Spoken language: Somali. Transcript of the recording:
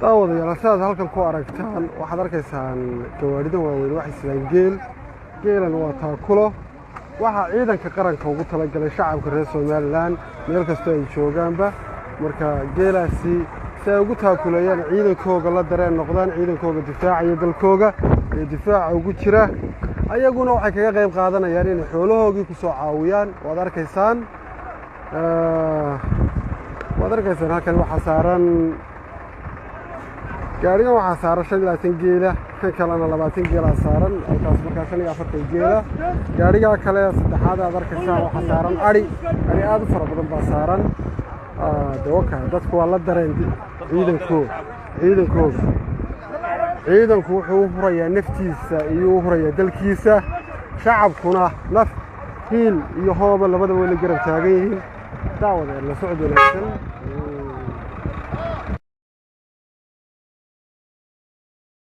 Daawadayaal, sidaad halkan ku aragtaan, waxaad arkaysaan gawaadhidan waaweyn waxay sidaan geel. Geelan waa taakulo. Waxaa ciidanka qaranka ugu talagalay shacabka reer Somalilan meel kastoo ay joogaanba. Marka geelaasi si ay ugu taakuleeyaan ciidankooga, la dareen noqdaan ciidankooga difaacaya dalkooga ee difaaca ugu jira, ayaguna waxay kaga qayb qaadanayaan inay xoolahoogii ku soo caawiyaan. Waad arkaysaan, waad arkaysaan halkan waxaa saaran gaarigan, waxaa saaran 25 geela, kan kalena 20 geelaa saaran halkaas, markaa 45 geela. Gaarigaa kale saddexaad aad arkaysaan waxaa saaran adhi, adhi aad u fara badan baa saaran. Dawaka dadku waa la dareen ciidankooga, ciidankooga. Ciidanku wuxuu u hurayaa naftiisa iyo u hurayaa dalkiisa, shacabkuna naf, hiil iyo hooba labadaba way la garab taagan yihiin. Daawadeer, la socod wanaagsan.